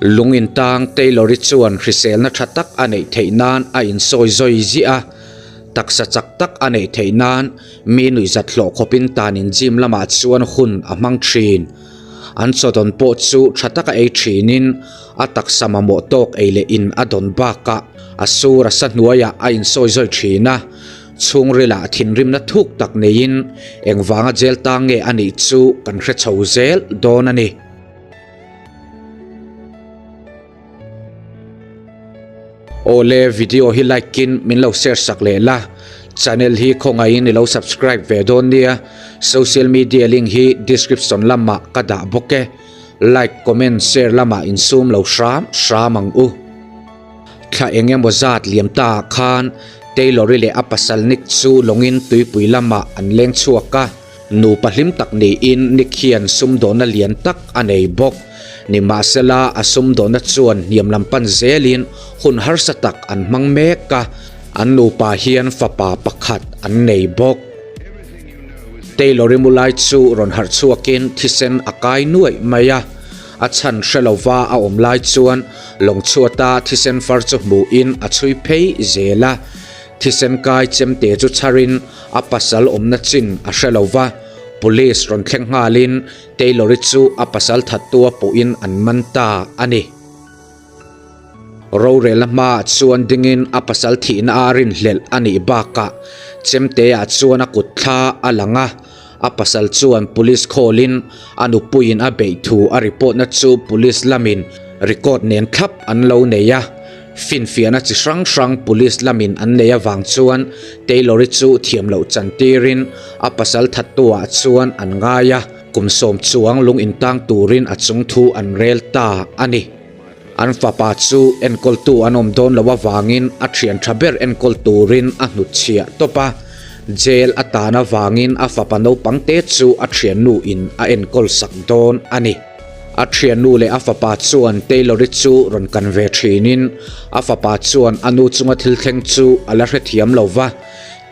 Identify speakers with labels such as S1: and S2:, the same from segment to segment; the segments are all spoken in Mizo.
S1: Lung in tang Taylor-i chuan hriselna tha tak a neih theih nan a insawi zawi ziah a, taksa chak tak a neih theih nan mi nuihzat hlawh khawpin tanin gym lamah chuan hun a hmang thin. An chawdawn pawh chu tha taka ei thinin a taksa mamawh tawk ei leh in a dawn bakah a sur a sa hnuaiah a insawi zawi thin a, chhungrilah thinrimna thuk tak neiin engvanga jail tang nge a nih chu kan hre chho zel dawn a ni. Awle video hi like in min lo share sak leh la, channel hi khawngaihin i lo subscribe ve dawn nia, social media link hi description lamah ka dah bawk e, like comment share lamah insum lo hram hram ang u. Thla eng emaw zat liam ta ah khan Taylor-i leh a pasal Nick chu lawngin tuipui lamah an leng chhuak a. Nupa hlim tak niin Nick hian sumdawnna lian tak a nei bawk. Nimahsela, a sumdawnna chuan hniam lam pan zelin hun harsa tak an hmang mek a, an nupa hian fapa pakhat an nei bawk. Taylor-i mu lai chu rawn harh chhuakin thisen a kai nuaih mai a, a chhan hre lova a awm lai chuan lawng chhuata thisen far chu hmuhin a chhui phei zel a. Thisen kai chemte chu chharin a pasal awmna chin a hre lo va, police rawn thleng nghalin Taylor-i chu a pasal thattua pawhin an man ta a ni. Rorelna hmaah chuan dingin a pasal thihna a rinhlelh a nih bakah chemteah chuan a kut thla a lang a, a pasal chuan police call-in a nupuiin a beih thu a report-na chu police lamin record nen thlap an lo nei a. Finfiahna chi hrang hrang police lamin an nei avang chuan Taylor-i chu thiam loh chantirin a pasal thattuah chuan an ngai a, kum sawm chuang lung intang turin a chung thu an rel ta a ni. An fapa chu enkawltu an awm dawn loh avangin a thian tha ber enkawl turin a hnutchhiah tawp a, jail a tan avangin a fapa naupang te chu a thiannu-in a enkawl sak dawn a ni. A thiannu leh a fapa chuan Taylor-i chu rawn kan ve thinin a fapa chuan a nu chunga thil thleng chu a la hrethiam lo va.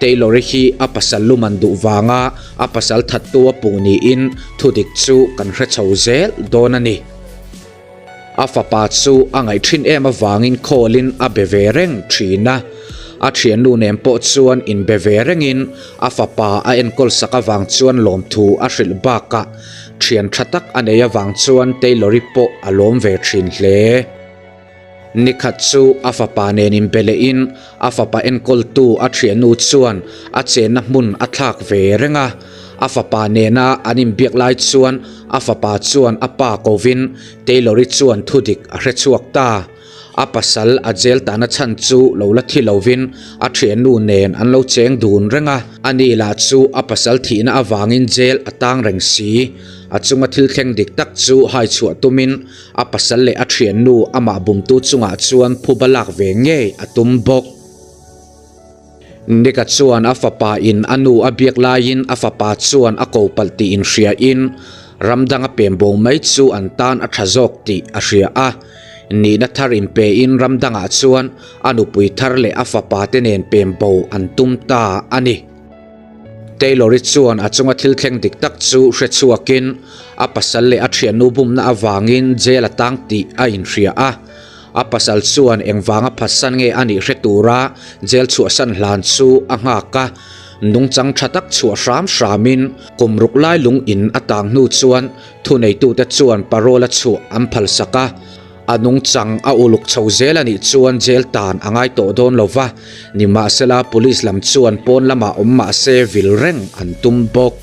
S1: Taylor-i hi a pasal luman duh vanga a pasal thattu a puh niin thudik chu kan hre chho zel dawn a ni. A fapa chu a ngaih thin em avangin call-in a be ve reng thin a. A thiannu nen pawh chuan inbe ve rengin a fapa a enkawl sak avang chuan lawmthu a hrilh bakah Thian tha tak a nei avang chuan Taylor-i pawh a lawm ve thin hle. Nikhat chu a fapa nen inbe lehin a fapa enkawltu a thiannu chuan a chenna hmun a thlak ve reng a. A fapa nena an inbiak lai chuan a fapa chuan a pa kovin Taylor-i chuan thudik a hrechhuak ta. A pasal a jail tahna chhan chu lo la thi lovin a thiannu nen an lo cheng dun reng a, ani lah chu a pasal thihna avangin jail a tang reng si. A chunga thil thleng dik tak chu hai chhuah tumin a pasal leh a thiannu amah bumtu chungah chuan phuba lak ve ngei a tum bawk. Nika chuan a fapa in a nu a biak laiin a fapa chuan a ko palh tih inhriain ram danga pem bo mai chu an tan a tha zawk tih a hria a. Nihna thar inpein ram dangah chuan a nupui thar leh a fapa te nen pem bo an tum ta a ni. Taylor-i chuan a chunga thil thleng dik tak chu hre chhuakin a pasal leh a thiannu bumna avangin jail a tang tih a inhria a. A pasal chuan engvanga phatsan nge a nih hre tura jail chhuahsan hlan chu a nghak a, nungchang tha tak chhuah hram hramin kum ruk lai lung in a tang hnu chuan thuneitute chuan parole a chhuah an phalsak a, a nungchang a uluk chho zel a nih chuan jail tan a ngai tawh dawn lo va, nimahsela police lam chuan pawn lamah awm mahse vil reng an tum bawk.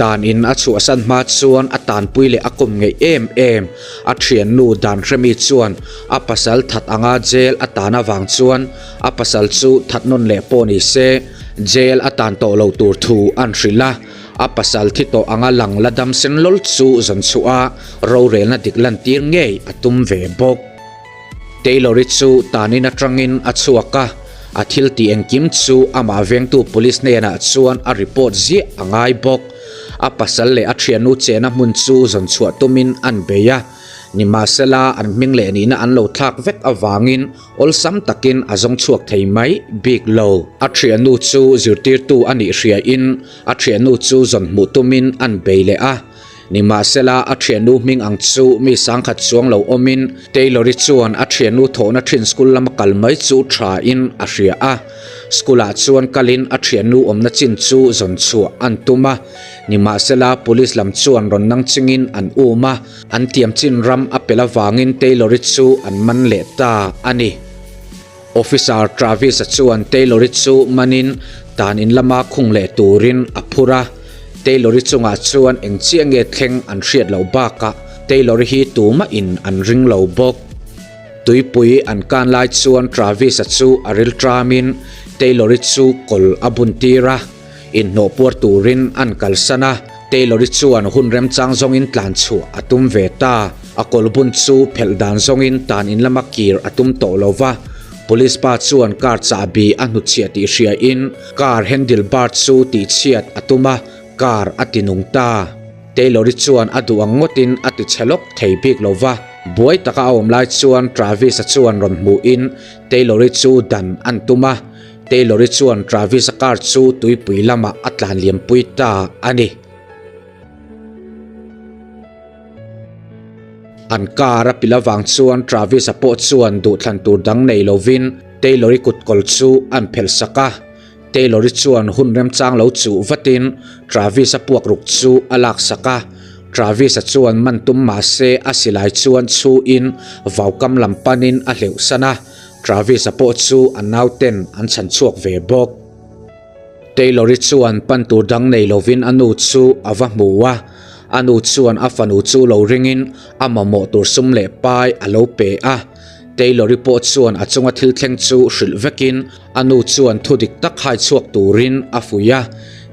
S1: Dan in a chhuahsan hma chuan a tanpui leh a kawm ngeih em em. A thiannu Dan Hremi chuan a pasal that anga jail a tan avang chuan a pasal chu that nawn leh pawh ni se jail a tan tawh lo tur thu an hrilh a. A pasal thi tawh anga lang la dam sen lawl chu zawn chhuah a rorelna dik lantir ngei a tum ve bawk. Taylor-i chu tanin atangin a chhuak a, a thil tih engkim chu amah vengtu police hnenah chuan a report ziah a ngai bawk. A pasal leh a thiannu chena hmun chu zawn chhuah tumin an bei a, nimahsela an hming leh nihna an lo thlak vek avangin awlsam takin a zawng chhuak thei mai bik lo. A thiannu chu zirtirtu a nih hriain a thiannu chu zawn hmuh tumin an bei leh a. Nimahsela, a thiannu hming ang chu mi sangkhat chuang lo awmin Taylor-i chuan a thiannu thawhna thin school lama kal mai chu thain a hria a. School-ah chuan kalin a thiannu awmna chin chu zawn chhuah an tum a. Nimahsela, police lam chuan rawn nang chingin an um a, an tiam chin ram a pel avangin Taylor-i chu an man leh ta a ni. Officer Travis-a chuan Taylor-i chu manin tan in lama khung leh turin a phur a. Taylor-i chungah chuan eng chiah nge thleng an hriat loh bakah Taylor-i hi tumahin an ring lo bawk. Tuipui an kan lai chuan Travis-a chu a ril tramin Taylor-i chu kawl a bun tir a. Inhnawh puar turin an kalsan a, Taylor-i chuan hun remchang zawngin tlan chhuah a tum ve ta. A kawlbun chu phelh dan zawngin tan in lama kir a tum tawh lo va, Police pa chuan car chahbi a hnutchhiah tih hriain car handle bar chu tihchhiat a tum a, car a ti nung ta. Taylor-i chuan a duh ang ngawtin a ti chhe lawk thei bik lo va, buai taka a awm lai chuan Travis-a chuan rawn hmuhin Taylor-i chu dan an tum a, Taylor-i chuan Travis-a car chu tuipui lamah a tlan liampui ta a ni. An car a pilh avang chuan Travis-a pawh chuan duhthlan tur dang nei lovin Taylor-i kutkawl chu an phelh sak a. Taylor-i chuan hun remchang lo chuh vatin Travis-a puakruk chu a laksak a. Travis-a chuan man tum mah se a silai chuan chhuin vaukam lam panin a hleuhsan a. Travis-a pawh chu a nauten an chhan chhuak ve bawk. Taylor-i chuan pan tur dang nei lovin a nu chu a va hmu a, a nu chuan a fanu chu lo ringin a mamawh tur sum leh pai a lo pe a. Taylor-i pawh chuan a chunga thil thleng chu hrilh vekin a nu chuan thu dik tak hai chhuak turin a fuih a.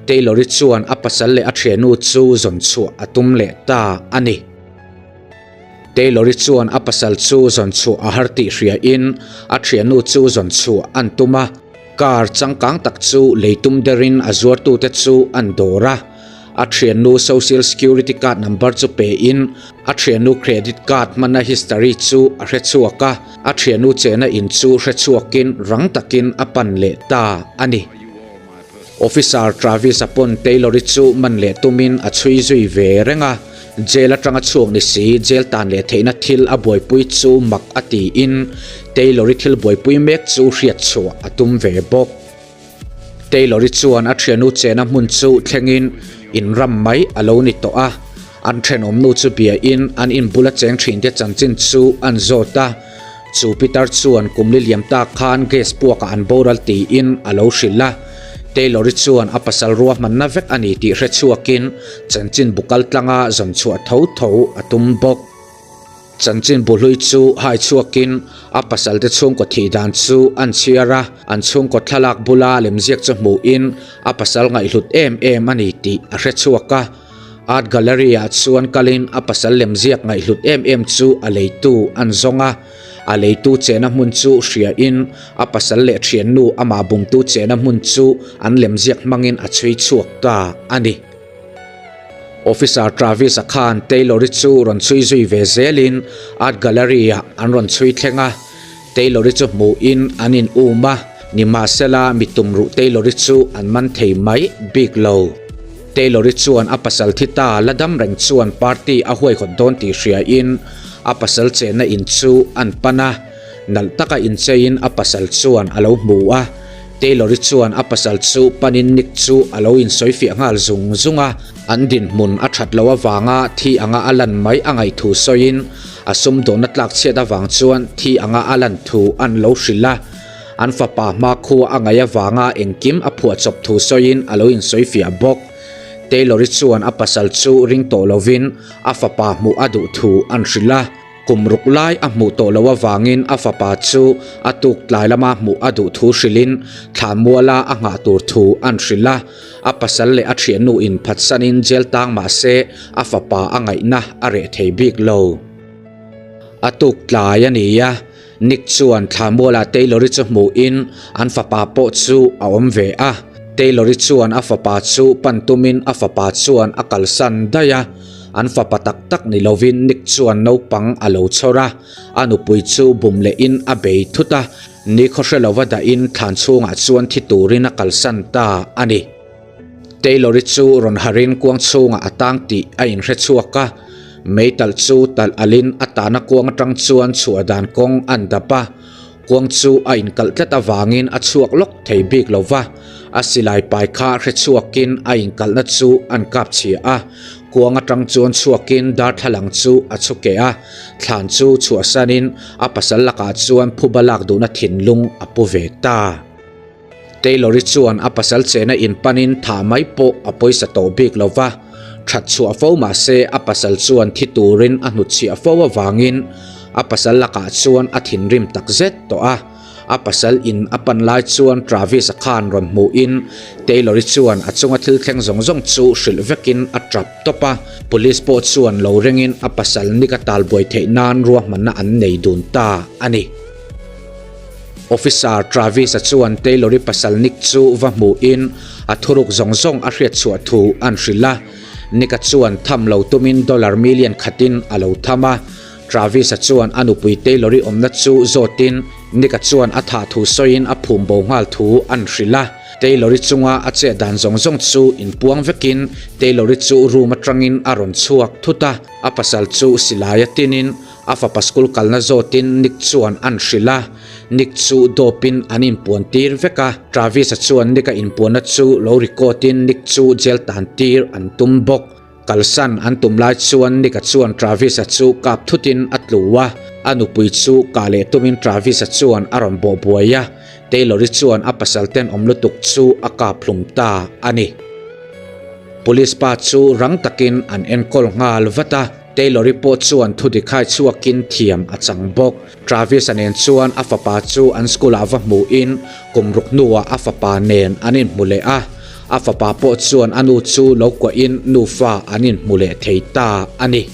S1: Taylor-i chuan a pasal leh a thiannu chu zawn chhuah a tum leh ta a ni. Taylor-i chuan a pasal chu zawn chhuah a har tih hriain a thiannu chu zawn chhuah an tum a, car changkang tak chu lei tum derin a zuartute chu an dawr a. A thiannu social security card number chu pein a thiannu credit card hmana history chu a hre chhuak a, a thiannu chena in chu hre chhuakin rang takin a pan leh ta a ni. Officer Travis-a pawn Taylor-i chu man leh tumin a chhui zui ve reng a, jail atanga chhuak ni si jail tan leh theihna thil a buaipui chu mak a tiin Taylor-i thil buaipui mek chu hriat chhuah a tum ve bawk. Taylor-i chuan a thiannu chena hmun chu thlengin in ram mai a lo ni tawh a, An thenawmnu chu biain an inbula cheng thinte chanchin chu an zawt a, chu pitar chuan kum li liam tak khan gas puakah an boral tiin a lo hrilh a. Taylor-i chuan a pasal ruahmanna vek a ni tih hre chhuakin chanchin bu kal tlanga zawn chhuah tho tho a tum bawk. Chanchin bu hlui chu hai chhuakin a pasalte chhungkaw thih dan chu an chhiar a, an chhungkaw thlalak bula lemziak chu hmuhin a pasal ngaihhlut em em a ni tih a hre chhuak a. Art Gallery-ah chuan kalin a pasal lemziak ngaihhlut em em chu a leitu an zawng a, a leitu chena hmun chu hriain a pasal leh thiannu amah bumtu chena hmun chu an lemziak hmangin a chhui chhuak ta a ni. Officer Travis-a khan Taylor-i chu rawn chhui zui ve zelin Art Gallery-ah an rawn chhui thleng a, Taylor-i chu hmuhin an in um a, nimahsela mi tumruh Taylor-i chu an man thei mai bik lo. Taylor-i chuan a pasal thi ta la dam reng chuan party a huaihawt dawn tih hriain a pasal chenna in chu an pan a, nalh taka incheiin a pasal chuan a lo hmu a. Taylor-i chuan a pasal chu panin Nick chu a lo insawifiah nghal zung zung a, an dinhmun a that loh avanga thi anga a lan mai a ngaih thu sawiin A sumdawnna tlak chhiat avang chuan thi anga a lan thu an lo hrilh a, an fapa hmakhua a ngaih avanga engkim a phuahchawp thu sawiin a lo insawifiah bawk. Taylor-i chuan a pasal chu ring tawh lovin a fapa hmuh a duh thu an hrilh a, kum ruk lai a hmuh tawh loh avangin a fapa chu a tuk tlai lama hmuh a duh thu hrilhin thlanmuala a nghah tur thu an hrilh a. A pasal leh a thiannu in phatsanin jail tang mah se a fapa a ngaihna a reh thei bik lo. A tuk tlai a ni a, Nick chuan Thlamuala Taylor-i chu hmuhin an fapa pawh chu a awm ve a. Taylor-i chuan a fapa chu pan tumin a fapa chuan a kalsan daih a. An fapa tak tak ni lovin Nick chuan naupang a lo chhawr a, a nupui chu bum lehin a bei thut a. Ni khaw hre lova dahin thlan chhungah chuan thi turin a kalsan ta a ni. Taylor-i chu rawn harhin kuang chhungah a tang tih a inhre chhuak a, meitalh chu talh alhin a tahna kuang atang chuan chhuah dan kawng an dap a, kuang chu a inkalh tlat avangin a chhuak lawk thei bik lo va, a silai pai kha hre chhuakin a inkalhna chu an kap chhia a, kuang atang chuan chhuakin darthlalang chu a chhu keh a, thlan chu chhuahsanin a pasal lakah chuan phuba lak duhna thinlung a pu ve ta. Taylor-i chuan a pasal chena inpanin thah mai pawh a pawisa tawh bik lo va, that chhuah fo mah se a pasal chuan thi turin a hnutchhiah fo avangin a pasal lakah chuan a thinrim tak zet tawh a. A pasal in a pan lai chuan Travis-a khan rawn hmuhin Taylor-i chuan a chunga thil thleng zawng zawng chu hrilh vekin a tap tawp a. Police pawh chuan lo ringin a pasal Nick-a talbuai theih nan ruahmanna an nei dun ta a ni. Officer Travis-a chuan Taylor-i pasal Nick chu va hmuhin a thuruk zawng zawng a hriat chhuah thu an hrilh a. Nick-a chuan tham lo tumin dollar million khatin a lo tham a. Travis-a chuan a nupui Taylor-i awmna chu zawtin Nick-a chuan a thah thu sawiin a phum bo nghal thu an hrilh a. Taylor-i chunga a chet dan zawng zawng chu inpuang vekin Taylor-i chu room atangin a rawn chhuak thut a. A pasal chu silai a tinin A fapa school kalna zawtin Nick chuan an hrilh a, Nick chu dawpin an inpuan tir vek a, Travis-a chuan Nick-a inpuanna chu lo record in Nick chu jail tan tir an tum bawk. Kalsan an tum lai chuan Nick-a chuan Travis-a chu kap thutin a tlu a, a nupui chu kah leh tumin Travis-a chuan a rawn bawh buai a, Taylor-i chuan a pasal tenawm lutuk chu a kap hlum ta a ni. Police pa chu rang takin an enkawl nghal vat a. Taylor-i pawh chuan thudikhai chhuakin thiam a chang bawk. Travis-a nen chuan a fapa chu an school-ah va hmuhin kum ruk hnuah a fapa nen an inhmu leh a. A fapa pawh chuan a nu chu lo kuahin nufa an inhmu leh thei ta a ni.